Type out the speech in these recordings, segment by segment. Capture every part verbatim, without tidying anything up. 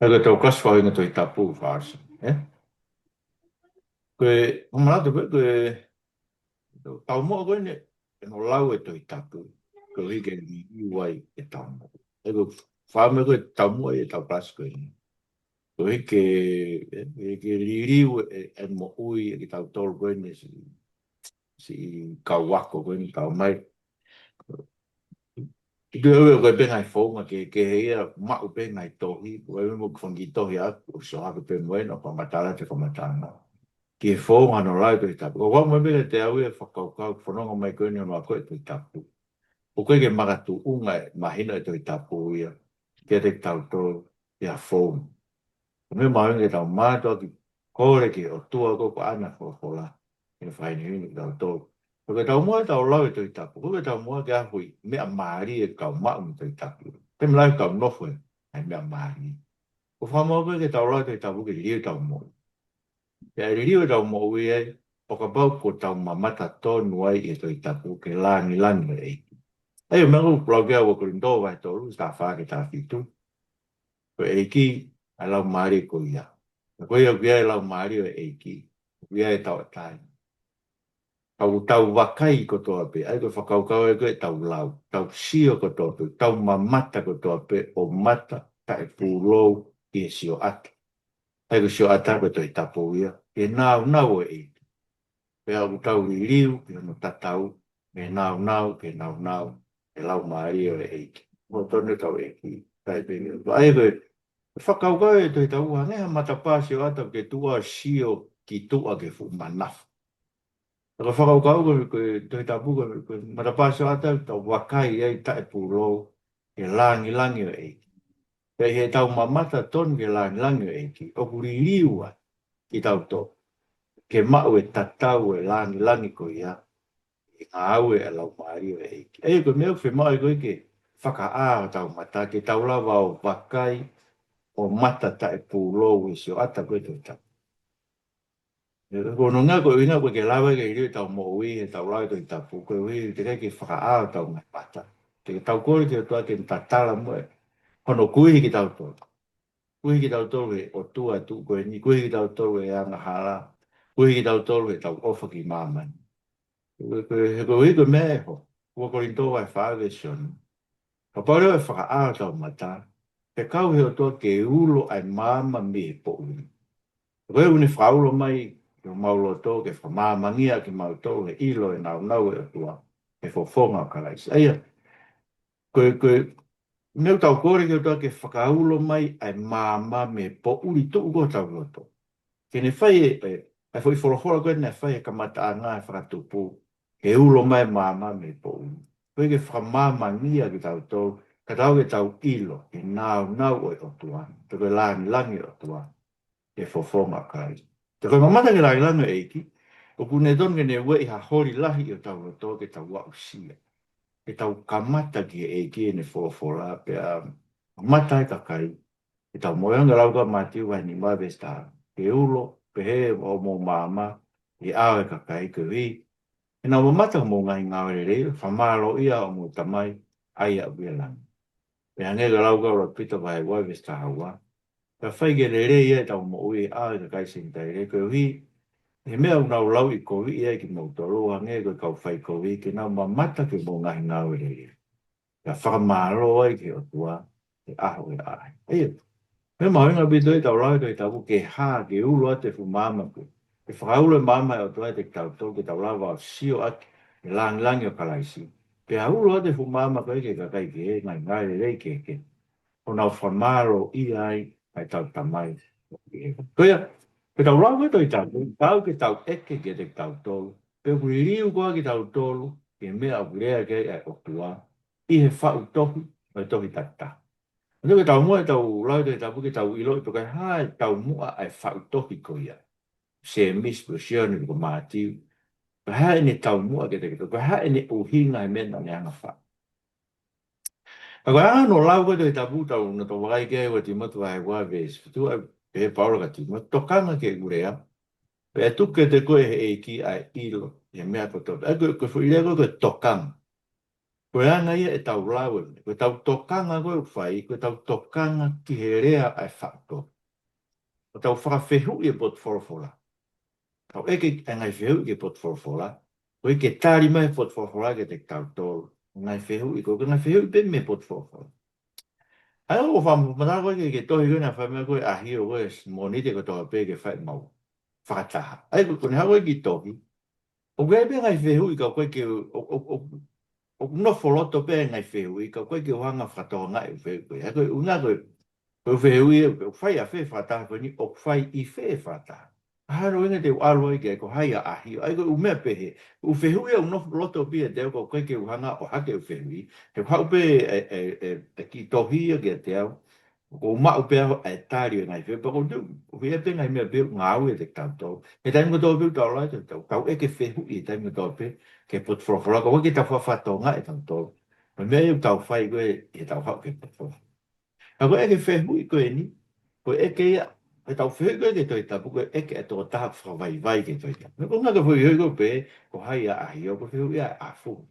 Ko e tau kalasi faʻahinga Tohi Tapu fāsi, ē? Ko e, ʻo manatu pē, ko e taumuʻa ko eni, ʻi hono lau e Tohi Tapu. Koeʻuhi ke liliu ai e taumuʻa. Ē, ko e fāme ko e taumuʻa ʻi he tau kalasi ko eni. Koeʻuhi ke, ē, ke liliu e, e moʻui ʻa kitautolu ko eni si, si kau ako ko eni kau mai. ʻIkai ke ʻoua ko e pē ngaahi founga ke, ke he ia maʻu pē ngaahi tohi, ko e mo ke fanga kiʻi tohi ʻaku, ʻo sio hake pē mo ena, ʻo fakamatala te fakamatala. Ki he founga hono lau e Tohi Tapu. Ko e ʻuhinga mai pē kiate au ia fakakaukau, fononga mai ko eni hono ako e Tohi Tapu. ʻOku ʻikai ke makatuʻunga e mahino e Tohi Tapu ia kiate kitautolu ia founga. Ko e meʻa mahuʻinga ke tau mātuʻaki kole ki he ʻOtua ko e ko ʻena folofola ʻe fakahinohino kitautolu. Ko e taumuʻa e tau lau e Tohi Tapu, ko e taumuʻa ke ʻaho ʻi meʻa mālie ke tau maʻu mei he Tohi Tapu. Te mea lai tau nofo ai meʻa mālie. Ko e fakamoʻoni ko e ke tau lau e Tohi Tapu ke liliu e tau moʻui. Pea liliu e tau moʻui ai, ʻo kapau ko e tau mamata tonu ai ʻi he Tohi Tapu ke langilangi e ʻEiki. ʻA ia, meʻa ko e lau ki ai ua Kolinitō vahe tolu, veesi taha fā ki he taha fitu. Ko e ʻEiki ʻa e Laumālie ko ia. Ko ia ʻoku ʻi ai e Laumālie ʻo e ʻEiki, ʻoku ʻi ai e tauʻatāina. Ka ʻoku tau vakai kotoa pē, ʻa ia ko e fakakaukau ē ko e tau lau, tau sio kotoa pē, tau mamata kotoa pē ʻo mata taʻepūlou ki he sioʻata. ʻA ia ko e sioʻata ko e Tohi Tapu ia, ke nāunau e ʻEiki. Pea ʻoku tau liliu ki hono tatau, ke nāunau, ke nāunau e Laumālie ʻo e ʻEiki. Mo tonu e tau ʻEiki, tai pē ia. ʻA ia ko e fakakaukau e Tohi Tapu, hangē ha matapā sioʻata ke tuʻu ʻo sio ki tuʻa ki he fuʻu manafa. Ka ko e fakakaukau ko e, ko e Tohi Tapu ko e, ko e matapā sioʻata tau vakai ai taʻepūlou ki he langilangi ʻo e ʻEiki. Pea ʻi he tau mamata tonu ki he langilangi ʻo e ʻEiki, ʻoku liliu ai kitautolu ke maʻu e tatau e langilangi ko ia ʻi he ngāue ʻa e Laumālie ʻo e ʻEiki. ʻA ia ko e meʻa ʻoku fiemaʻu ai ko e ke fakaʻā hotau mata ke tau lava ʻo vakai ʻo mata taʻepūlou he sioʻata ko e Tohi Tapu. Ko hono ʻuhinga ko e ʻuhinga ko e ke lava ke liliu e tau moʻui he tau lau e Tohi Tapu, koeʻuhi teʻeki ke fakaʻā hotau ngaahi mata. Te ke tau kole ki he ʻOtua ke tatala mo e hono kuihi kitautolu. Kuihi kitautolu he ʻotua tuʻu ko eni, kuihi kitautolu he angahala, kuihi kitautolu he tau ʻofa ki māmani. Ko e, ko e, he koeʻuhi ko e meʻa ʻe hoko, ua Kolinitō vahe fā veesi ono. Kapau leva ʻe fakaʻā hotau mata, ʻe kau he ʻOtua ke ulo ʻa e maama mei he poʻuli. Ko e ʻuhinga fakaulo mai ki homau loto ke fakamāmangia kimautolu he ʻilo e nāunau e ʻOtua he fofonga ʻo Kalaisi. ʻA ia, ko e, ko e, meʻa ʻoku tau kole ki he ʻOtua ke fakaulo mai ʻa e maama mei he poʻuli tuʻu ko hotau loto. Ke ne fai e, e, ʻa e foʻi folofola ko ē naʻe fai he kamataʻanga e fakatupu, ke ulo mai e maama mei he poʻuli. Ko e ke fakamāmangia kitautolu, ka tau ke tau ʻilo e nāunau ʻo e ʻOtua, pe ko e langilangi ʻo e ʻOtua he fofonga ʻo Kalaisi. Pea ko e mamata ki he langilangi ʻo e ʻEiki, ʻoku ne tonu ke ne ueʻi ha holi lahi ʻi hotau loto ke tau aʻusia. Ke tau kamata ki he ʻEiki ʻene folofola, pea mamata e kakai, ke tau moʻui ange. Lau ko ē Mātiu vahe nima veesi taha. Ke ulo pehē hoʻomou maama ʻi he ʻao e kakai koeʻuhi he nau mamata ki hoʻomou ngaahi ngāue lelei, fakamālōʻia hoʻomou Tamai ʻa ia ʻoku ʻi langi. Pea hangē ko e lau ko ē ʻa Pita vahe ua veesi taha ua. Pea fai ke lelei ai ʻetau moʻui ʻi he ʻao e kakai Senitaile koeʻuhi he meʻa ʻoku nau lauʻikoviʻi ai kimoutolu, hangē ko e kau faikovi, ke nau mamata ki hoʻomou ngaahi ngāue lelei. Pea fakamālō ai ki he ʻOtua he ʻaho ʻe ʻaʻahi. ʻA ia, meʻa mahuʻinga ʻaupito ʻetau lau e Tohi Tapu ke hā, ke ulo atu e fuʻu maama ko ē. Ke fakaulo e maama ʻo e ʻOtua kiate kitautolu ke tau lava ʻo sio ʻaki e langilangi ʻo Kalaisi. Pea ulo atu e fuʻu maama ko ē ki he kakai kehe, ngaahi ngāue lelei kehekehe. ʻO nau fakamālōʻia ai ʻa ʻetau Tamai. Ko ia, ke tau lau e Tohi Tapu, tau ke tau ʻeke kiate kitautolu, pe ʻoku liliu koā kitautolu ki he meʻa ʻoku lea ki ai ʻa e ʻOtua ʻi he faʻu tohi, ʻo e tohi takitaha. ʻA ia ko e taumuʻa ʻetau lau e Tohi Tapu ke tau ʻiloʻi pe ko e hā e taumuʻa ʻa e faʻu tohi ko ia. Sēmisi, pe ko Sione, pe ko Mātiu. Ko e hā ʻene taumuʻa kiate kitautolu, ko e hā ʻene ʻuhinga he meʻa naʻa ne hanga ʻo faʻu. Ka ko e anga hono lau ko ē e Tohi Tapu, tau, naʻa tau vakai ki ai ua Tīmote vahe ua veesi fitu, ʻa ia pehē ʻe Paula kia Tīmote, tokanga ki heʻeku lea, pea ʻe tuku kiate koe ʻe he ʻEiki ʻa e ʻilo ʻi he meʻa kotoa. ʻA ia ko e, ko e foʻi lea ko ē ko e tokanga. Ko e anga ia ʻetau lau eni, ko ʻetau tokanga ko ē ʻoku fai, ko ʻetau tokanga ki he lea ʻa e faʻu tohi. ʻO tau fakafehuʻi e potu folofola. Tau ʻeke e ngaahi fehuʻi ki he potu folofola. Ko e ke tali mai e potu folofola kiate kitautolu. Ngaahi fehuʻi, ko e ngaahi fehuʻi pē mei he potu folofola. ʻA ia ʻoku ou fakamatala ko ē ki he, ki he tohi ko ē naʻe fai mai ko ē ʻe ʻAhio ko ē Mōnite kotoa pē ke fai ʻemau fakataha. ʻA ia ko, ko ʻene haʻu ko ē ki he tohi, ʻoku ʻi ai pē ngaahi fehuʻi ka ʻoku ʻikai ke, ʻo, ʻo, ʻo, ʻoku nofo loto pē ngaahi fehuʻi ka ʻoku ʻikai ke u hanga ʻo fakatokangaʻi e fehuʻi ko ē. ʻA ia ko e ʻuhinga ko ē, ko e fehuʻi ē, ʻoku fai ʻa fē fakataha ko eni, ʻoku fai ʻi fē fakataha. ʻA ia ko e ʻuhinga te u ʻalu ai ki ai, ko hai ʻa ʻAhio. ʻA ia ko e ʻū meʻa pehē, ʻū fehuʻi ia ʻoku nofo loto pē ʻiate au ka ʻoku ʻikai ke u hanga ʻo hake e fehuʻi. He ʻoku haʻu pē e, e, e, e kiʻi tohi ia kiate au. ʻOku ou maʻu pē au ʻa e tali ʻo e ngaahi fehuʻi, pea ʻoku ou tui ʻoku ʻi ai pē ngaahi meʻa pē ʻoku ngāue ʻiate kitautolu. He taimi kotoa pē ʻoku tau lau, tau, tau ʻeke fehuʻi he taimi kotoa pē ki he potu folofola, ka ʻoku ʻikai ke tau fakatokangaʻi ʻe tautolu. Ko e meʻa ia ʻoku tau fai ko ē heʻetau haʻu ki he potu folofola. Ka ko e ʻeke fehuʻi ko eni, ko e ʻeke ia, ʻetau fehuʻi ko ē ki he Tohi Tapu, ko e ʻeke ʻa e tokotaha ʻoku fakavaivai ki he Tohi Tapu. Ko e ʻuhinga ko e fehuʻi ko ē pē, ko hai ʻa ʻAhio, ko e fehuʻi ia ʻa e ʻafungi.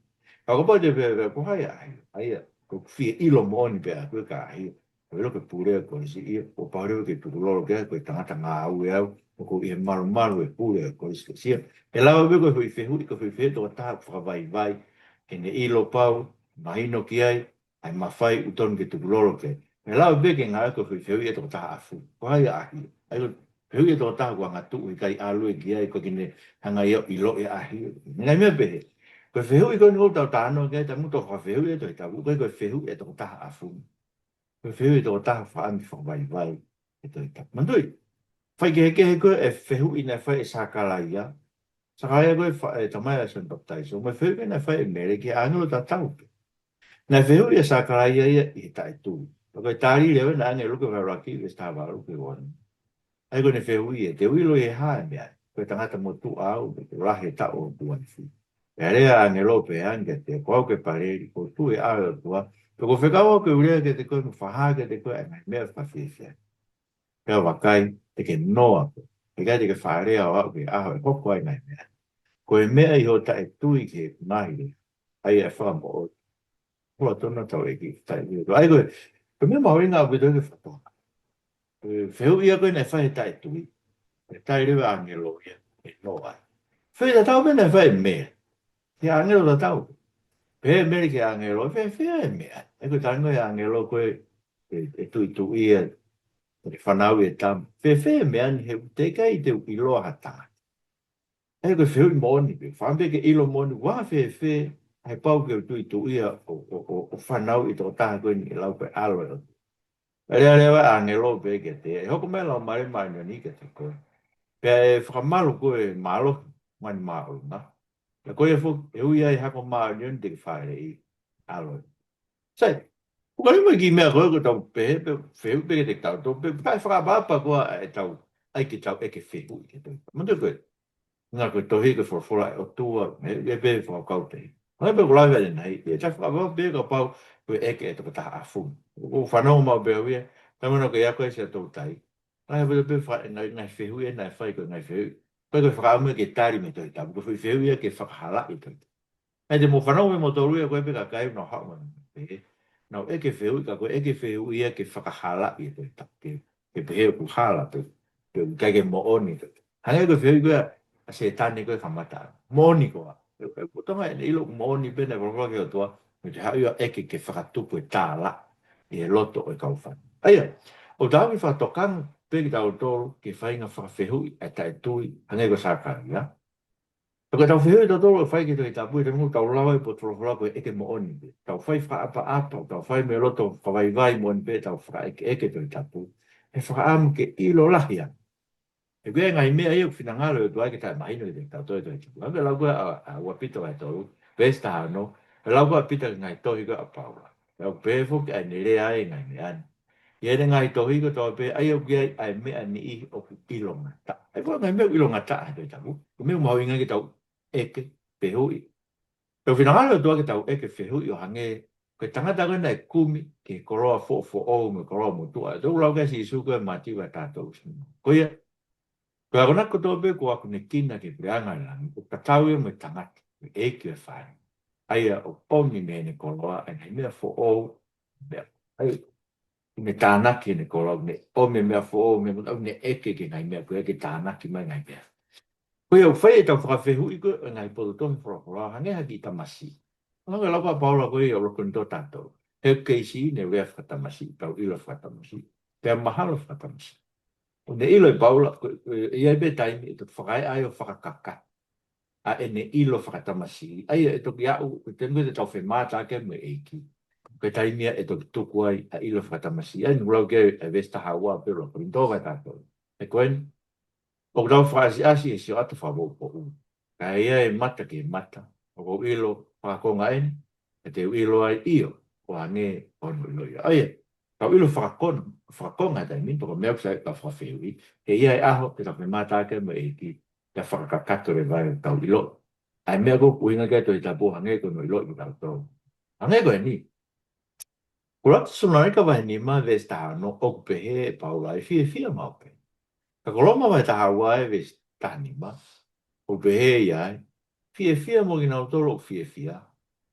Ka kapau te pehē, ko hai ʻa ʻAhio, ʻa ia, ʻoku ou fie ʻilo moʻoni pē ʻaʻaku ʻe ka ʻAhio. Ko e ʻilo ko e pule ʻo e kolisi ia, ʻoku ou pau leva ke tukulolo ki ai, ko e tangata ngāue au, ʻoku ou ʻi he malumalu ʻo e pule ʻo e kolisi. Sio, ʻe lava pē ko e foʻi fehuʻi, ko e foʻi fehuʻi ʻa e tokotaha ʻoku fakavaivai, ke ne ʻilo pau, mahino ki ai, ʻa e mafai ʻoku tonu ke tukulolo ki ai. ʻE lava pē ke ngāue ko e foʻi fehuʻi ʻa e tokotaha ʻafungi. Ko hai ʻa ʻAhio. ʻA ia ko e fehuʻi ʻa e tokotaha ʻoku angatuʻu, ʻikai ʻalu ia ki ai, ʻoku ʻikai ke ne hanga ia ʻo ʻiloʻi ʻa ʻAhio. Ngaahi meʻa pehē. Ko e fehuʻi ko eni ʻoku tau talanoa ki ai, taimi ʻoku tau fakafehuʻi e Tohi Tapu, ʻoku ʻikai ko e fehuʻi ʻa e tokotaha ʻafungi. Ko e fehuʻi ʻa e tokotaha ʻoku fakaʻamu fakavaivai ki he Tohi Tapu. Manatuʻi, faikehekehe ko ē e fehuʻi naʻe fai ʻe Sakalaia. Sakalaia ko e fa-, e tamai ʻa Sione Papitaiso. Mo e fehuʻi ko ē naʻe fai ʻe Mele ki he ʻāngelo tatau pē. Naʻe fehuʻi ʻe Sakalaia ia ʻi he taʻetui. Pea ko e tali leva naʻe ʻange ʻe Luke vahe ʻuluaki, veesi taha valu ki he ua nima. ʻA ia ko ʻene fehuʻi ē, te u ʻilo ʻi he hā e meʻa ni, ko e tangata motuʻa au, pea ʻoku lahi e taʻu ʻo hoku uaifi. Pea lea ʻa e ʻāngelo pehē ange kiate ia, ko au ko e Paleli, ko e Tuʻi ʻo e ʻOtua, pea ʻoku ou fekau au ke u lea kiate koe mo fakahā kiate koe ʻa e ngaahi meʻa fakafiefia ni. Pea vakai, te ke noa koe, pea ʻikai te ke faʻa lea ʻo aʻu ki he ʻaho ʻe hoko ai e ngaahi meʻa ni. Ko e meʻa ʻi hoʻo taʻetui ki heʻeku ngaahi lea, ʻa ia ʻe fakamoʻoni. Ko e tonu ʻetau ʻEiki, taʻetui. ʻA ia ko e, ko e meʻa mahuʻinga ʻaupito ke fakatokangaʻi. Ko e fehuʻi ia ko ē naʻe fai he taʻetui. Ko e tali leva ʻa e ʻāngelo ia, ʻe noa ai. Fehuʻi tatau pē naʻe fai ʻe Mele ki he ʻāngelo tatau. Pehē ʻe Mele ki he ʻāngelo, fēfē e meʻa ni. ʻA ia ko e talanoa ʻa e ʻāngelo ko ē, ʻe, ʻe tuʻituʻia e fanauʻi e tama. Fēfē e meʻa ni he ʻoku teʻeki ai te u ʻiloa ha tangata. ʻA ia ko e fehuʻi moʻoni pē, fakaʻamu pē ke ʻilo moʻoni, ʻoku anga fēfē, ʻa e pau ke u tuʻituʻia ʻo, ʻo, ʻo, ʻo fanauʻi e tokotaha ko eni ʻe lau ko e ʻAlo ʻo e ʻOtua. Pea lea leva e ʻāngelo pē kiate ia, ʻe hoko mai e Laumālie Māʻoniʻoni kiate koe. Pea ʻe fakamalu koe ʻe he mālohi mo e māʻolunga. Pea ko ia foki, ʻe ui ai e hako māʻoniʻoni te ke fāʻeleʻi, ʻAlo. Sai, ʻoku ʻi ai mo e kiʻi meʻa ko ē ʻoku tau pehē, pē, fehuʻi pē kiate kitautolu, pē, pea ʻe fakaʻapaʻapa koā ʻetau, ʻai ke tau ʻeke fehuʻi ki he Tohi Tapu. Manatuʻi ko e, ngaahi ko e tohi ko e folofola ʻa e ʻOtua, ʻe, ʻe pehē fakakaukau pē. Ngaahi pē ʻoku lave ʻanenai, ʻe tau fakaʻapaʻapa pē kapau ko e ʻeke ʻa e tokotaha ʻafungi. ʻOku ou fanongo maʻu pē au ia, taimi naʻa ku ʻi ai ko ē Siaʻatoutai. Ngaahi pē, pē fa-, ngaahi, ngaahi fehuʻi ē naʻe fai ko e ngaahi fehuʻi. Pea ko e fakaʻamu ia ke tali mei he Tohi Tapu, ko e foʻi fehuʻi ia ke fakahalaʻi e Tohi Tapu. ʻA ia te mou fanongo pē moutolu ia ko ē pē kakai ʻoku nau haʻu mo e pehē, nau ʻeke fehuʻi ka ko e ʻeke fehuʻi ia ke fakahalaʻi e Tohi Tapu. Ke, ke pehē ʻoku hala pē, pe ʻoku ʻikai ke moʻoni pē. Hangē ko e fehuʻi ko ē ʻa Sētane ko ē kamata. Moʻoni koā? ʻE, ʻe, ʻoku totonu ke ne ʻilo ʻoku moʻoni pē naʻe folofola ki ai e ʻOtua, mo e te haʻu ia ʻo ʻeke ke fakatupu e tālaʻi ʻi he loto ʻo e kau fanauʻi. ʻA ia, ʻoku tau ʻi he fakatokanga pē kitautolu ki he faʻahinga fakafehuʻi ʻa e taʻetui, hangē ko Sakalaia. Pea ko ʻetau fehuʻi ʻatautolu ʻoku fai ki he Tohi Tapu, ʻi he taimi ʻoku tau lau ai e potu folofola ko e ʻeke moʻoni pē. Tau fai fakaʻapaʻapa, tau fai mei he loto fakavaivai moʻoni pē, tau fakaʻekeʻeke Tohi Tapu. He fakaʻamu ke ʻilo lahi ange. He ko e ngaahi meʻa ia ʻoku finangalo e ʻOtua ke taʻemahino kiate kitautolu ʻe he Tohi Tapu. Hangē ko e lau ko ē ʻa, ʻa ua Pita vahe tolu, veesi taha ono, ko e lau ko ē ʻa Pita ki he ngaahi tohi ko ē ʻa Paula. Pea ʻoku pehē foki ʻa ʻene lea ai e ngaahi meʻa ni. ʻI heʻene ngaahi tohi kotoa pē, ʻa ia ʻoku ʻi ai ʻa e meʻa ʻe niʻihi ʻoku ʻilongataʻa. ʻA ia ko e ngaahi meʻa ʻoku ʻilongataʻa he Tohi Tapu, ko e meʻa ʻoku mahuʻinga ke tau ʻeke, fehuʻi. Pea ʻoku finangalo e ʻOtua ke tau ʻeke fehuʻi ʻo hangē ko e tangata ko ē naʻe kumi ki he koloa foʻofoʻou mo e koloa motuʻa. Tau lau ki ai ʻa Sīsū ko ē Mātiu vahe taha tolu. Ko ia, ko e akonaki kotoa pē kuo akonekina ki he puleʻanga ʻo e langi, ʻoku tatau ia mo e tangata, mo e ʻeiki ʻo e fale. ʻA ia ʻoku ʻomi mei heʻene koloa ʻa e ngaahi meʻa foʻou, meʻa, ʻa ia, ʻoku ne tānaki ʻene koloa, ʻoku ne ʻomi e meʻa foʻou, meʻa, ʻoku ne ʻeke ki he ngaahi meʻa ko ia ke tānaki mai e ngaahi meʻa. Ko ia ʻoku fai ʻetau fakafehuʻi ko ē ʻo e ngaahi potu tohi folofola, hangē ha kiʻi tamasiʻi. Hangē ko e lau ʻa Paula ko ē ʻi he ʻuluaki Kolinitō taha tolu. He ʻoku kei siʻi, ne u lea fakatamasiʻi, tau ʻilo fakatamasiʻi, pea mahalo fakatamasiʻi. ʻOku ne ʻilo ʻe Paula, ko, ko, ʻe ʻi ai pē taimi ʻe toki fakaeʻa ai ʻo fakakakato ʻa ʻene ʻilo fakatamasiʻi. ʻA ia ʻe toki aʻu, ko e taimi ko ē te tau femātaaki ai mo e ʻEiki, ko e taimi ia ʻe toki tuku ai ʻa e ʻilo fakatamasiʻi. ʻA ia naʻa ku lau ki ai e veesi taha ua pē ʻuluaki Kolinitō vahe taha tolu. He ko eni, ʻoku tau fakaʻasiʻasi he sioʻata fakapoʻupoʻu. Ka ʻe ʻi ai e mata ki he mata, ʻoku ou ʻilo fakakonga eni, ka te u ʻilo ai, ʻio, ʻo hangē ko hono ʻilo ia. ʻA ia, tau ʻilo fakakon-, fakakonga he taimi ni, pea ko e meʻa ʻoku sai ke tau fakafehuʻi, he ʻe ʻi ai e ʻaho te tau femātaaki ai mo e ʻEiki, pea fakakakato leva ai ʻetau ʻilo. ʻA e meʻa ko ē ʻoku ʻuhinga ki ai e Tohi Tapu hangē ko hono ʻiloʻi kitautolu. Hangē ko eni. Ko Tēsalonika vahe nima veesi taha ono ʻoku pehē ʻe Paula ʻe fiefia maʻu pē. Ka ko Loma vahe taha ua ʻa e veesi taha nima, ʻoku pehē ai, fiefia mo kinautolu ʻoku fiefia,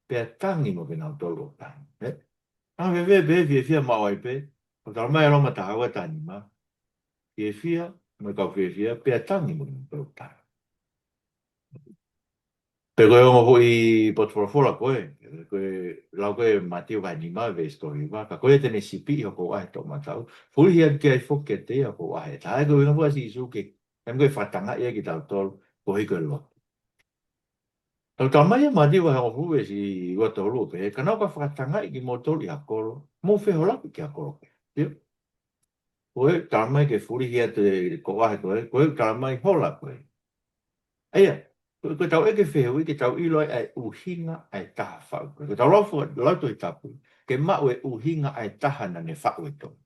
pea tangi mo kinautolu ʻoku tangi. Ē? Anga fēfē pē fiefia maʻu ai pē, ʻoku talamai ʻe Loma taha ua taha nima, fiefia mo e kau fiefia, pea tangi mo kinautolu ʻoku tangi. Pea ko e ongo foʻi potu folofola ko ē, ko e lau ko ē Mātiu vahe nima veesi tolu hiva, ka ko ia te ne sipiʻi hoku ʻaʻahi toʻomataʻu, fulihi atu ki ai foki kiate ia hoku ʻaʻahi ʻe taha. Ko e ʻuhinga foki ʻa Sīsū ke, ʻa ia ko e fakatangaʻi ia kitautolu, koeʻuhi ko e lotu. Tau talamai ʻe Mātiu vahe hongofulu veesi ua tolu ʻo pehē, ka naʻa ku fakatangaʻi kimoutolu ʻi ha kolo, mou fehōlaku ki ha kolo kehe. ʻIo. Ko e talamai ke fulihi atu e hoku ʻaʻahi ko ē, ko e talamai hola ko ē. ʻA ia, ko, ko ʻetau ʻeke fehuʻi ke tau ʻilo ai ʻa e ʻuhinga ʻa e taha faʻu ko ē. Ko ʻetau lau fo-, lau Tohi Tapu, ke maʻu e ʻuhinga ʻa e taha naʻa ne faʻu e tohi.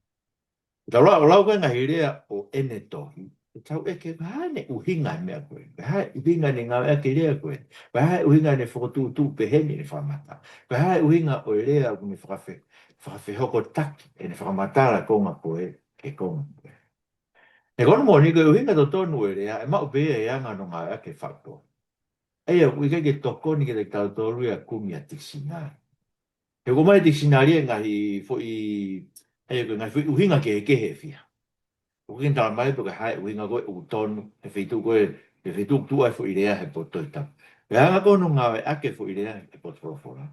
Tau lau, lau ko ē ngaahi lea ʻo ʻene tohi, ʻetau ʻeke, ko e hā ʻene ʻuhinga e meʻa ko ē, ko e hā e ʻuhinga ʻene ngāueʻaki e lea ko ē, ko e hā e ʻuhinga ʻene fokotuʻutuʻu pehē ni ʻene fakamatala, ko e hā e ʻuhinga ʻo e lea ʻoku ne fakafe-, fakafehokotaki ʻene fakamatala konga ko ē, ki he konga ko ē. He ko hono moʻoni ko e ʻuhinga totonu ʻo e lea, ʻe maʻu pē ia ʻi he anga hono ngāueʻaki e faʻu tohi. ʻA ia, ʻoku ʻikai ke tokoni kiate kitautolu ia ʻa e kumi ʻa e tikisinale. He ʻoku ʻomai e tikisinale ʻa e ngaahi foʻi, ʻa ia ko e ngaahi foʻi ʻuhinga kehekehe ʻe fiha. ʻOku ʻikai ke ne talamai pe ko e hā e ʻuhinga ko ē ʻoku tonu, he feituʻu ko ē, he feituʻu ʻoku tuʻu ai e foʻi lea he potu Tohi Tapu. Pea anga ko hono ngāueʻaki e foʻi lea he potu folofola,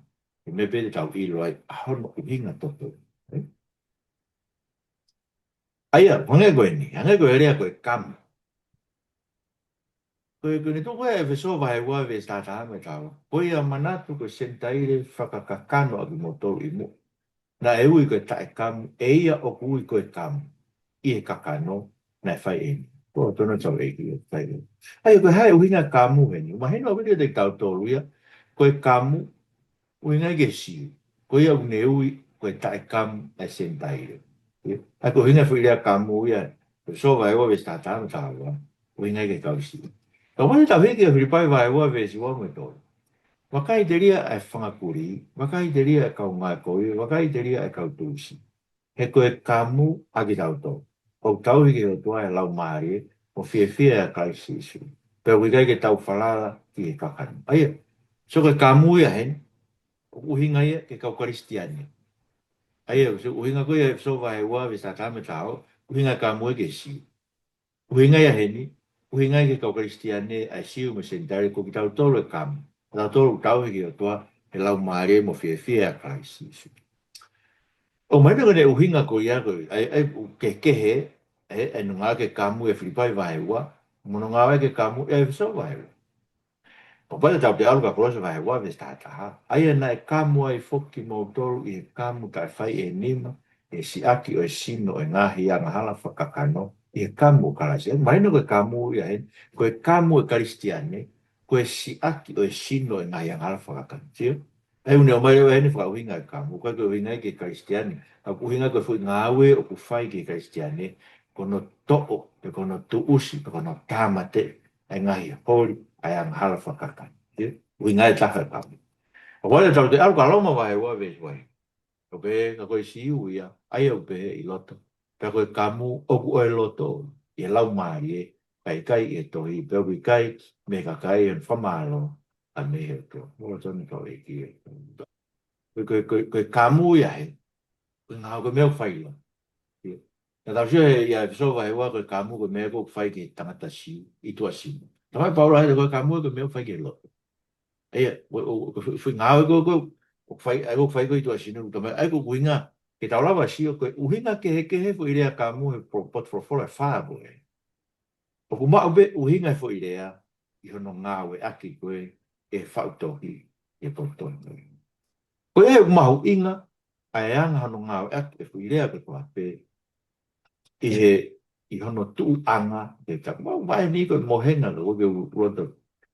ʻe meʻa pē te tau ʻilo ai ʻa hono ʻuhinga totonu. Ē? ʻA ia, hangē ko eni, hangē ko e lea ko e kamu. Ko e, ko ʻene tuʻu ko ē ʻEfesō vahe ua veesi taha taha mo e taha ua. Ko ia manatu ko e Senitaile fakakakano ʻa kimoutolu ʻi muʻa. Naʻe ui ko e taʻekamu, ʻe ia ʻoku ui ko e kamu ʻi he kakano naʻe fai ʻeni. Ko e tono tau ʻEiki ʻo fai ʻeni. ʻA ia, ko e hā e ʻuhinga kamu heni? Mahino ʻaupito kiate kitautolu ia, ko e kamu, ʻuhinga ia ki he Siu. Ko ia ʻoku ne ui ko e taʻekamu ʻa e Senitaile. ʻA ia, ko e ʻuhinga e foʻi lea kamu ia, ʻEfesō vahe ua veesi taha taha mo e taha ua, ʻuhinga ia ki he kau Siu. Ka ʻoku tau hiki ʻa Filipai vahe ua veesi ua mo e tolu. Vakai telia ʻa e fanga kulī, vakai telia ʻa e kau ngāue kovi, vakai telia ʻa e kau tuʻusi. He ko e kamu ʻa kitautolu ʻoku tauhi ki he ʻOtua ʻe he Laumālie, mo fiefia ʻia Kalaisi Sīsū. Pea ʻoku ʻikai ke tau falala ki he kakano. ʻA ia, so ko e kamu ia heni, ʻoku ʻuhinga ia ki he kau Kalisitiane. ʻA ia, so ʻuhinga ko ia ʻEfesō vahe ua veesi taha taha mo e taha ua, ʻuhinga e kamu ia ki he Siu. ʻUhinga ia heni, ʻuhinga ia ki he kau Kalisitiane, ʻa e Siu mo e Senitaile, ko kitautolu e kamu. Kitautolu ʻoku tauhi ki he ʻOtua ʻe he Laumālie mo fiefia ʻia Kalaisi Sīsū. ʻOku mahino ko ʻene ʻuhinga ko ia ko ē, ʻa e, ʻa e, ʻoku kehekehe, ʻa e, ʻa e ngāueʻaki e kamu ʻi Filipai vahe ua, mo hono ngāueʻaki e kamu ʻi ʻEfesō vahe ua. Kapau te tau toe ʻalu ki Kolose vahe ua veesi taha taha. ʻA ia naʻe kamu ai foki kimoutolu ʻi he kamu taʻe fai ʻe he nima, ʻi he siʻaki ʻo e sino ʻo e ngaahi angahala fakakakano, ʻi he kamu ʻo Kalaisi. ʻOku mahino ko e kamu ia heni, ko e kamu ʻo e Kalisitiane, ko e siʻaki ʻo e sino ʻo e ngaahi angahala fakakakano. Sio? ʻA ia ʻoku ne ʻomai leva heni fakaʻuhinga e kamu, ʻoku ʻikai ko e ʻuhinga ki he Kalisitiane, ka ʻoku ʻuhinga ko e foʻi ngāue ʻoku fai ki he Kalisitiane, ko hono toʻo, pe ko hono tuʻusi, pe ko hono tāmateʻi ʻa e ngaahi holi ʻa e angahala fakakakano. Sio? ʻUhinga e taha e kamu. ʻOku ʻai tau toe ʻalu ki Loma vahe ua veesi ua. ʻOku pehē, ka ko e Siu ia, ʻa ia ʻoku pehē ʻi loto. Pea ko e kamu ʻoku ʻo e loto, ʻi he Laumālie, kae ʻikai ʻi he tohi, pea ʻoku ʻikai mei he kakai ʻi hono fakamālō, ʻa mei he ʻOtua. Mo tonu kau ʻEiki ē. Ko e, ko e, ko e, ko e kamu ia he. Ko e ngāue ko e meʻa ʻoku fai ʻi loto. Ia. Naʻa tau sio he ʻia ʻEfesō vahe ua ko e kamu ko e meʻa ʻoku fai ki he tangata Siu, ʻi tuʻa Siu. Talamai ʻe Paula he ko e kamu ko e meʻa ʻoku fai ki he loto. Ia, ʻo, ʻo, ʻo, ʻo, ʻo ngāue ko, ko, ʻoku fai, ʻa ia ʻoku fai ko ē ʻi tuʻa Siu, talamai, ʻa ia ko e ʻuhinga, ke tau lava sio ko e ʻuhinga kehekehe foʻi lea kamu he po-, potu folofola ʻe fā ko ē. ʻOku maʻu pē ʻuhinga e foʻi lea ʻi hono ngāueʻaki ko ē ʻe he faʻu tohi ʻi he potu tohi. Ko ia ʻoku mahuʻinga ʻa e anga hono ngāueʻaki e foʻi lea ko ē ko ē pē ʻi he, ʻi hono tuʻuʻanga ʻe ta. Mau vahe ni ko e mohenga ko ē ke u-, uloto.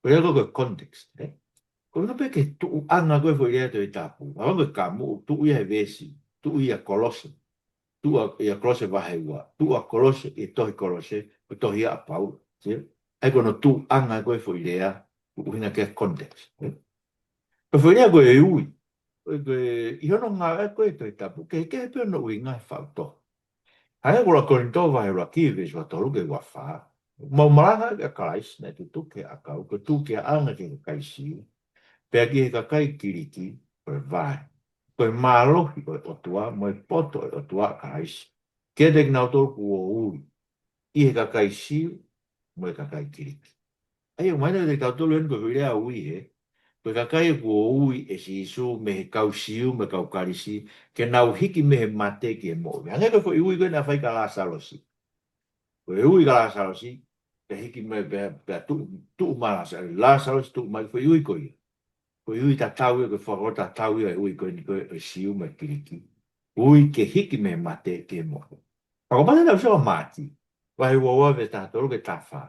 Ko ia ko e context, ē? Ko ʻuhinga pē ki he tuʻuʻanga ko ē foʻi lea Tohi Tapu. Hangē ko e kamu ʻoku tuʻu ia he veesi, tuʻu ia Kolose. Tuʻu ia Kolose vahe ua. Tuʻu ia Kolose, ʻi he tohi Kolose, ko e tohi ʻa Paula. Sio? ʻA ia ko hono tuʻuʻanga ko ē foʻi lea, ʻuhinga ki he context. Ē? Ko e foʻi lea ko e ui. Ko e, ko e, ʻi hono ngāueʻaki ko ē Tohi Tapu, kehekehe pē hono ʻuhinga he faʻu tohi. Hangē ko e ua Kolinitō vahe ʻuluaki veesi ua tolu ki he ua fā. Mau malanga kia Kalaisi, naʻe tutuki he ʻakau, ko e tukiʻanga ki he kakai Siu. Pea ki he kakai Kiliki, ko e vai. Ko e mālohi ʻo e ʻOtua, mo e poto ʻo e ʻOtua ʻa Kalaisi. Kiate kinautolu kuo ui. ʻI he kakai Siu, mo e kakai Kiliki. ʻA ia, ʻoku mahino kiate kitautolu eni ko e foʻi lea ui he. Ko e kakai kuo ui ʻe Sīsū mei he kau Siu, mei he kau Kalisi, ke nau hiki mei he mate ki he moʻui. Hangē ko e foʻi ui ko ē naʻe fai kia Lāsalosi. Ko e ui kia Lāsalosi, ke hiki mei pea, pea tuʻu, tuʻu mai Lāsa-, Lāsalosi tuʻu mai foʻi ui ko ia. Ko e ui tatau ia, ko e fakatatau ia e ui ko eni ko ē ʻo e Siu mo e Kiliki. Ui ke hiki mei he mate ki he moʻui. Pea ko e pata tau sio Mātiu. Vahe ua ua veesi taha tolu ki he taha fā.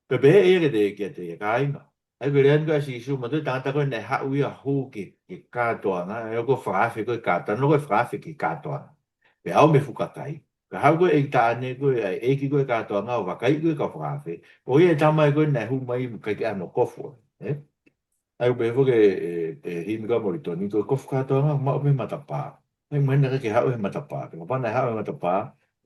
Pea pehē ʻe ia kiate, kiate ia kāinga. ʻA ia ko e lea eni ko ē ʻa Sīsū, manatuʻi e tangata ko ē naʻe haʻu ia ʻo hū ki he, ki he kātoanga, ʻa ia ko e fakaafe ko ē kātoanga, naʻe ko e fakaafe ki he kātoanga. Pea ʻalu mei he fuʻu kakai. Pea haʻu ko ē ʻeiki taʻane ko ē, ʻa e ʻeiki ko ē kātoanga ʻo vakaiʻi ko ē kau fakaafe. Ko ia e tama ia ko ē naʻe hū mai ʻikai ke ʻi ai hano kofu. Ē? ʻA ia ʻoku pehē foki ʻe, ʻe, ʻe he himi ko ē ʻa Molitoni, ko e kofu kātoanga, maʻu pē matapā. ʻA ia mahino naʻe ʻikai ke haʻu he matapā. Pea kapau naʻe haʻu he matapā,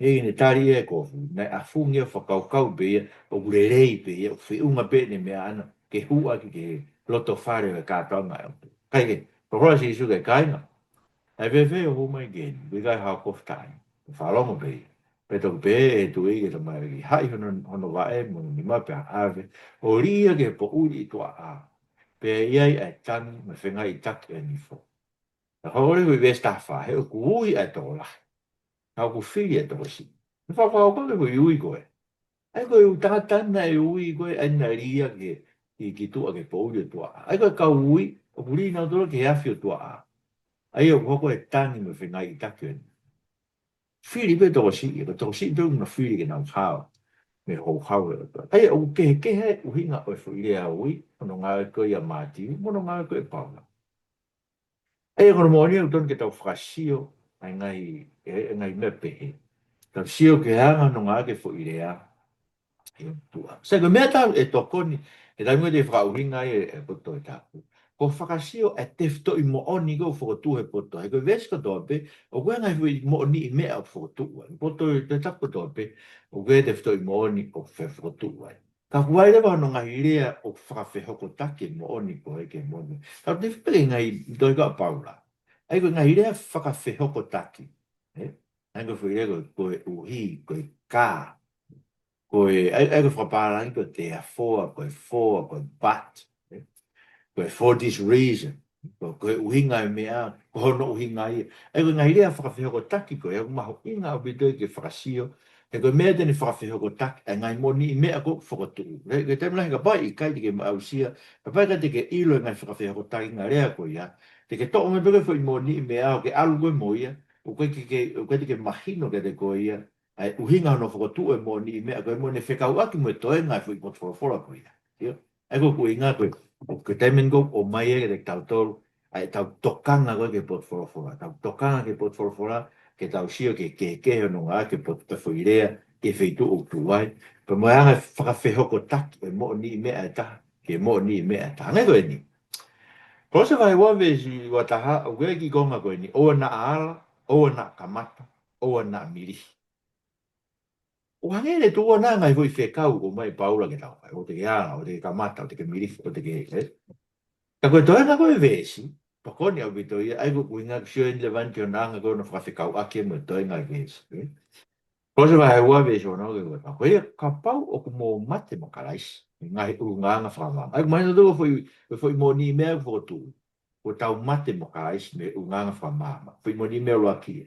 ʻe ʻikai ke ne tali ia e kofu. Naʻe ʻafungi ia ʻo fakakaukau pē ia, ʻoku lelei pē ia, ʻoku feʻunga pē ʻene meʻa ʻana, ke hū ʻaki ki he loto fale ʻo e kātoanga ʻo e ʻOtua. Kae kehe, pehē ʻe Sīsū ki he kāinga. ʻA ia fēfē hoʻo hū mai ki heni, ʻoku ʻikai haʻo kofu taʻane. Fakalongo pē ia. Pea toki pehē ʻe he tuʻi ki he tamaioʻeiki, haʻi hono, hono vaʻe mo hono nima pea ʻave, ʻo lī ia ki he poʻuli ʻi tuʻa ʻā. Pea ʻe ʻi ai ʻa e tangi mo e fengaiʻitaki ʻo e nifo. Ka ko e ʻuluaki veesi taha fā, he ʻoku ui ʻa e tokolahi. Ka ʻoku fili ʻa e tokosiʻi. Naʻe fakakaukau ki he foʻi ui ko ē. ʻA ia ko e ʻū tangata naʻe ui ko ē, ʻa ia naʻe lī ia ki, ki, ki tuʻa ki he poʻuli ʻo tuʻa ʻā. ʻA ia ko e kau ui, ʻoku lī nautolu ki he afi ʻo tuʻa ʻā. ʻA ia ʻoku hoko e tangi mo e fengaiʻitaki ʻo e nifo. Fili pē tokosiʻi, ko e tokosiʻi pē ʻoku nau fili ke nau hao mei he houhau ʻo e ʻOtua. ʻA ia ʻoku kehekehe ʻuhinga ʻo e foʻi lea ui, hono ngāueʻaki ko ē ʻa Mātiu, mo hono ngāueʻaki ko ē ʻa Paula. ʻA ia ko hono moʻoni ʻoku totonu ke tau fakasio ʻa e ngaahi, ʻa e, ʻa e ngaahi meʻa pehē. Tau sio ki he anga hono ngāueʻaki e foʻi lea ʻa e ʻOtua. Sai, ko e meʻa ʻe taha ʻe tokoni, he taimi ko ē te u fakaʻuhingaʻi e, e potu Tohi Tapu. Ko e fakasio ʻa e tefitoʻi moʻoni ko ē ʻoku fokotuʻu he potu. He ko e veesi kotoa pē, ʻoku ʻi ai e ngaahi foʻi moʻoniʻi meʻa ʻoku fokotuʻu ai. Potu Tohi Tapu kotoa pē, ʻoku ʻi ai e tefitoʻi moʻoni ʻoku fe-, fokotuʻu ai. Ka ʻoku ʻi ai leva hono ngaahi lea ʻoku fakafehokotaki e moʻoni ko ē ki he moʻoni. Tau te fepeke ngaahi tohi ko ē ʻa Paula. ʻA ia ko e ngaahi lea fakafehokotaki. Ē? ʻA ia ko e foʻi lea ko e, koeʻuhi, ko e ka. Ko e, ʻa ia, ʻa ia ko e fakapālangi ko e therefore, ko e for, ko e but. Ē? Ko e for this reason. Ko, ko e ʻuhinga e meʻa, ko hono ʻuhinga ia. ʻA ia ko e ngaahi lea fakafehokotaki ko ē, ʻoku mahuʻinga ʻaupito ke fakasio, he ko e meʻa te ne fakafehokotaki, ʻa e ngaahi moʻoniʻi meʻa ʻoku fokotuʻu. He, he taimi lahi kapau ʻe ʻikai te ke aʻusia, kapau ʻe ʻikai te ke ʻilo e ngaahi fakafehokotaki ngaahi lea ko ia, te ke toʻo mai pē ko e foʻi moʻoniʻi meʻa ʻo ke ʻalu koe mo ia, ʻoku ʻikai ke, ke, ʻoku ʻikai te ke mahino kiate koe ia, ʻa e ʻuhinga hono fokotuʻu e moʻoniʻi meʻa ko ē mo ʻene fekauʻaki mo e toenga e foʻi potu folofola ko ia. Sio? ʻA ia ko e ʻuhinga ko ē, ʻoku ke taimi ni ʻoku ʻomai ia kiate kitautolu, ʻa ʻetau tokanga ko ē ki he potu folofola. Tau tokanga ki he potu folofola, ke tau sio ki he, ki he, ki he hono ngāueʻaki e potu, e foʻi lea, ki he feituʻu ʻoku tuʻu ai. Pea mo e anga e fakafehokotaki e moʻoniʻi meʻa ʻe taha ki he moʻoniʻi meʻa ʻe taha. Hangē ko eni. Kolose vahe ua veesi ua taha, ʻoku ʻi ai e kiʻi konga ko eni, ʻoua naʻa ala, ʻoua naʻa kamata, ʻoua naʻa milihi. ʻO hangē ne tuʻu ʻa e ngaahi foʻi fekau ʻoku ʻomai ʻe Paula ke tau fai, ʻoua te ke ala, ʻoua te ke kamata, ʻoua te ke milifi, ʻoua te ke, ē? Ka ko e toenga ko e veesi, tokoni ʻaupito ia, ʻa ia ko e ʻuhinga ke sio eni leva ki hono anga ko ē hono fakafekauʻaki mo e toenga e veesi, ē? Kolose vahe ua veesi ono ki he ua taha. Ko ia kapau ʻoku mou mate mo Kalaisi, ʻi he ngaahi ʻulungaanga fakamaama. ʻA ia ko e mahino ko e foʻi, ko e foʻi moʻoniʻi meʻa ʻoku fokotuʻu. Kuo tau mate mo Kalaisi mei he ʻulungaanga fakamaama. Foʻi moʻoniʻi meʻa ʻuluaki ia.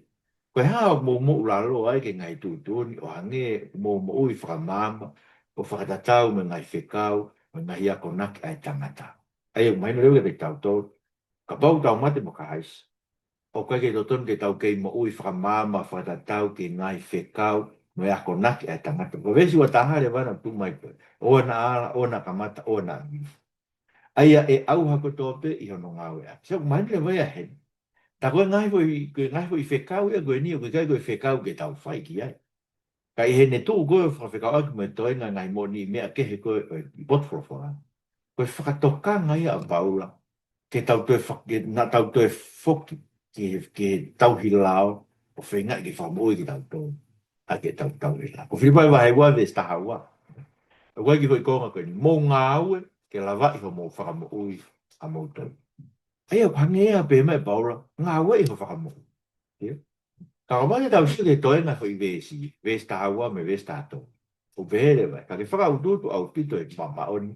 Ko e hā ʻoku mou moʻulaloa ai ki he ngaahi tuʻutuʻuni ʻo hangē ʻoku mou moʻui fakamaama, ʻo fakatatau mo e ngaahi fekau, mo e ngaahi akonaki ʻa e tangata. ʻA ia ʻoku mahino leva kiate kitautolu, kapau ʻoku tau mate mo Kalaisi, ʻoku ʻikai ke totonu ke tau kei moʻui fakamaama fakatatau ki he ngaahi fekau mo e akonaki ʻa e tangata. Ko e veesi ua taha leva naʻe tuʻu mai ko ē. ʻOua naʻa ala, ʻoua naʻa kamata, ʻoua naʻa milifi. ʻA ia ʻe ʻauha kotoa pē ʻi hono ngāueʻaki. Sio, ʻoku mahino leva ia heni. Tā ko e ngaahi foʻi, ko e ngaahi foʻi fekau ia ko eni, ʻoku ʻikai ko e fekau ke tau fai ki ai. Ka ʻi heʻene tuʻu ko ē ʻo fakafekauʻaki mo e toenga e ngaahi moʻoniʻi meʻa kehe ko ē ʻo e potu folofola, ko e fakatokanga ia ʻa Paula ke tau toe fa-, ke naʻa tau toe foki ki he, ki he tauhi lao ʻo feingaʻi ke fakamoʻui kitautolu ʻaki e tauhi lao. Ko Filipai vahe ua veesi taha ua. ʻOku ʻi ai e kiʻi foʻi konga ko eni: Mou ngāue ke lavaʻi hoʻomou fakamoʻui ʻamoutolu. ʻA ia ʻoku hangē ia pē mai ʻe Paula, ngāueʻi hoʻo fakamoʻui. Ia. Ka ʻoku ʻomai ke tau sio ki he toenga foʻi veesi, veesi taha ua mo e veesi taha tolu. ʻOku pehē leva, ka ke fakautuutu ʻaupito ʻi he māʻoniʻoni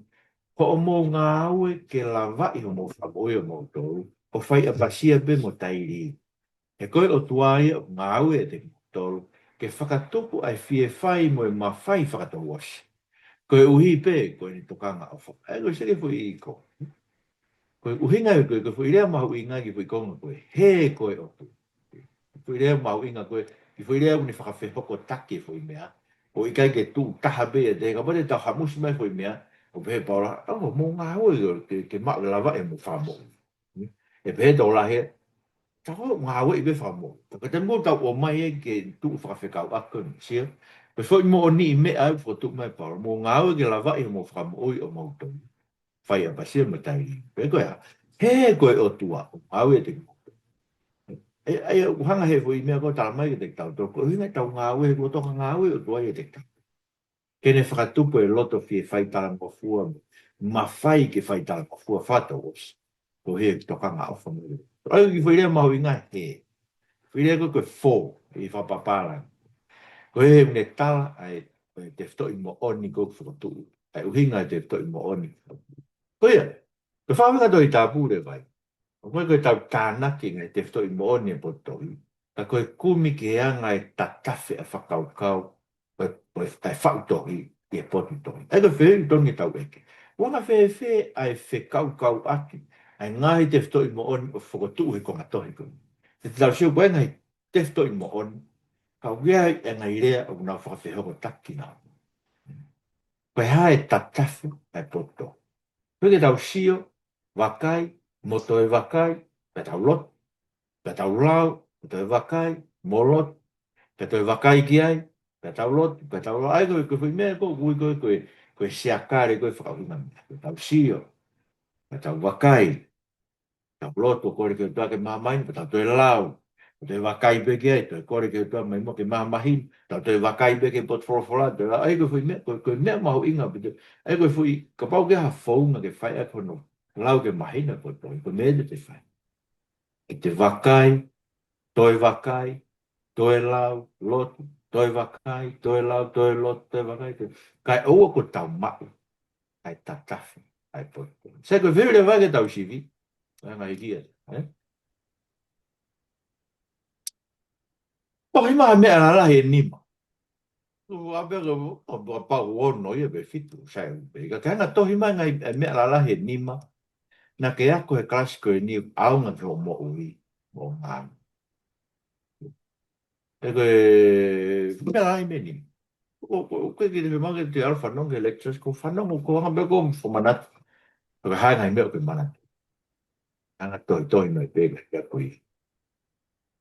hoʻomou ngāue ke lavaʻi hoʻomou fakamoʻui ʻamoutolu, ʻo fai ʻapasia pē mo tailiili. He ko e ʻOtua ia ʻoku ngāue ʻiate kimoutolu, ke fakatupu ʻa e fie fai mo e mafai fakatouʻosi, koeʻuhi pē ko ʻene tokanga ʻofa. ʻA ia ko e seke foʻi ko. Ko e ʻuhinga ia ko e, ko e foʻi lea mahuʻinga ki he foʻi konga ko ē, he ko e ʻOtua. Foʻi lea mahuʻinga ko ē, ki he foʻi lea ʻoku ne fakafehokotaki e foʻi meʻa. ʻOku ʻikai ke tuʻu taha pē ia, te kapau te tau hamusi mai e foʻi meʻa, ʻoku pehē ʻe Paula, ʻo, mou ngāue ke, ke maʻu lavaʻi hoʻomou fakamoʻui. ʻE pehē ʻe he tokolahi, tā ko e ngāueʻi pē fakamoʻui. Ka ko e taimi ko ē ʻoku tau ʻomai ai ke tuʻu fakafekauʻaki ko eni, sio. Ko e foʻi moʻoniʻi meʻa ʻoku fokotuʻu mai ʻe Paula, mou ngāue ke lavaʻi hoʻomou fakamoʻui ʻamoutolu, fai ʻapasia mo tailiili. Pea ko e hā? He ko e ʻOtua ʻoku ngāue ʻiate kimoutolu. ʻE, ʻa ia ʻoku hanga ʻe he foʻi meʻa ko ē ʻo talamai kiate kitautolu, ko e ʻuhinga ʻetau ngāue, kuo toka ngāue e ʻOtua ʻiate kitautolu, ke ne fakatupu e loto fie fai talangofua, mafai ke fai talangofua fakatouʻosi, koeʻuhi ko e tokanga ʻofa mo e. ʻA ia ko e kiʻi foʻi lea mahuʻinga he. Foʻi lea ko ē ko e for, ʻi he fakapapālangi. Ko e hā? He ʻoku ne tala ʻa e, ʻa e tefitoʻi moʻoni ko ē ʻoku fokotuʻu. ʻA e ʻuhinga e tefitoʻi moʻoni. Ko ia, ko e fakaʻuhinga Tohi Tapu leva ia. ʻOku ʻikai ko ʻetau tānaki e ngaahi tefitoʻi moʻoni e potu tohi, ka ko e kumi ki he anga e tatafe ʻa e fakakaukau ʻo e, ʻo e, ʻa e faʻu tohi ʻi he potu tohi. ʻA ia ko e fehuʻi totonu ke tau ʻeke: ʻOku anga fēfē ʻa e fekaukauʻaki ʻa e ngaahi tefitoʻi moʻoni ʻoku fokotuʻu he konga tohi ko eni? Te tau sio ko e ngaahi tefitoʻi moʻoni, ka ʻoku ʻi ai e ngaahi lea ʻoku nau fakafehokotaki kinautolu. Ko e hā e tatafe ʻa e potu tohi? Pea ke tau sio, vakai, mo toe vakai, pea tau lotu, pea tau lau, mo toe vakai, mo lotu, pea toe vakai ki ai, pea tau lotu, pea tau lau. ʻA ia ko e, ko e foʻi meʻa ko ē ʻoku ui ko ē ko e, ko e siakale ko ē fakaʻuhinga meʻa. Pea tau sio, pea tau vakai, tau lotu ʻo kole ki he ʻOtua ke mahamahina, pea tau toe lau, pea toe vakai pē ki ai, toe kole ki he ʻOtua mai muʻa ke mahamahina, tau toe vakai pē ki he potu folofola, toe lau. ʻA ia ko e foʻi meʻa, ko e, ko e meʻa mahuʻinga ʻaupito. ʻA ia ko e foʻi, kapau ʻoku ʻi ai ha founga ke fai ʻaki hono lau ke mahino e potu tohi, ko e meʻa ia te te fai. Ke te vakai, toe vakai, toe lau, lotu, toe vakai, toe lau, toe lotu, toe vakai, toe, kae ʻoua kuo tau maʻu ʻa e tatafe ʻa e potu tohi. Sai, ko e fehuʻi leva ke tau sivi. ʻA e ngaahi kia, ē? Tohi mai e meʻa lalahi ʻe nima. ʻOku ʻape ko, ʻo, ʻo pau ono ia pe fitu, sai pē. Ka ke hanga ʻo tohi mai e ngaahi, e meʻa lalahi ʻe nima naʻa ke ako he kalasi ko eni ʻaonga ki hoʻo moʻui mo e ngāue. ʻE ko e meʻa lalahi ʻe nima. ʻO, ʻo, ʻo ke kite pe make te alo fanongo ki he lectures, ko e fanongo, ko e anga pē ko e fakamanatu. Ko e hā e ngaahi meʻa ʻoku ke manatu. Hanga ʻo tohitohi mai pē ka ke ako ia.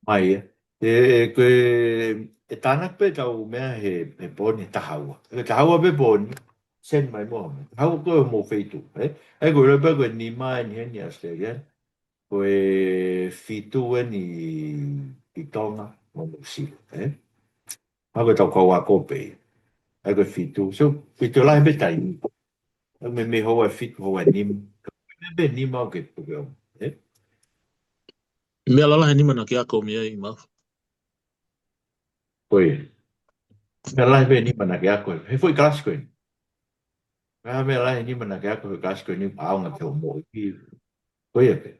Mai ia. ʻE, ʻe, ko e, ʻe tānaki pē ʻetau meʻa he, he pō ni, taha ua. He taha ua pē pō ni, send mai muʻa. Taha ua ko e mou feituʻu, ē? ʻE ko e ʻilo pē ko e nima eni heni ʻi Australia. Ko e fitu eni ʻi Tonga mo Nuʻusila, ē? Mahalo ko ʻetau kau ako pē. ʻA ia ko e fitu. So, fitu lahi pē taimi. ʻA ia mei, mei houa ʻe fitu, houa ʻe nima. Mei pē nima ʻoku ke, ʻoku ke ʻomai, ē? Meʻa lalahi ʻe nima naʻa ke ako mei ai, Maʻafu? Ko ia. Meʻa lalahi pē ʻe nima naʻa ke ako he foʻi kalasi ko eni. Meʻa, meʻa lalahi ʻe nima naʻa ke ako he kalasi ko eni, ʻaonga ki hoʻo moʻui. Ko ia pē.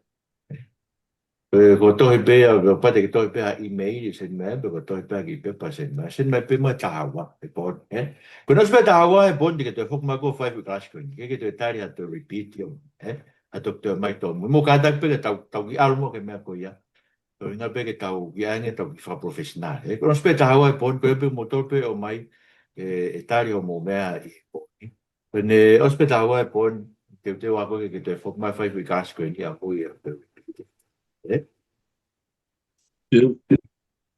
Pe ko e tohi pē, ʻa, pe ʻoku pau te ke tohi pē ha email, send mai, pe ko e tohi pē ha kiʻi pepa, send mai. Send mai pē mo e taha ua, ʻe Poni, ē? Ko ʻene ʻosi pē taha ua, ʻe Poni, te ke toe foki mai ʻo fai e foʻi kalasi ko eni. Ke ke toe tali ha toe repeat ʻo, ē? Ha toe toe ʻomai tōmui. Mou kātaki pē ke tau, tau kiʻi ʻalu mo e meʻa ko ia. Ko e ʻuhinga pē ke tau kiʻi ʻai ange, tau kiʻi fakaprofessional, ē? Ko ʻene ʻosi pē taha ua, ʻe Poni, ko ia pē mou toe pē ʻomai, ē, ʻe tali hoʻomou meʻa ʻi Poni. Ko ʻene ʻosi pē taha ua, ʻe Poni, teuteu ako ke, ke toe foki mai ʻo fai e foʻi kalasi ko eni ʻa Poni ʻo toe repeat. Ē? Io.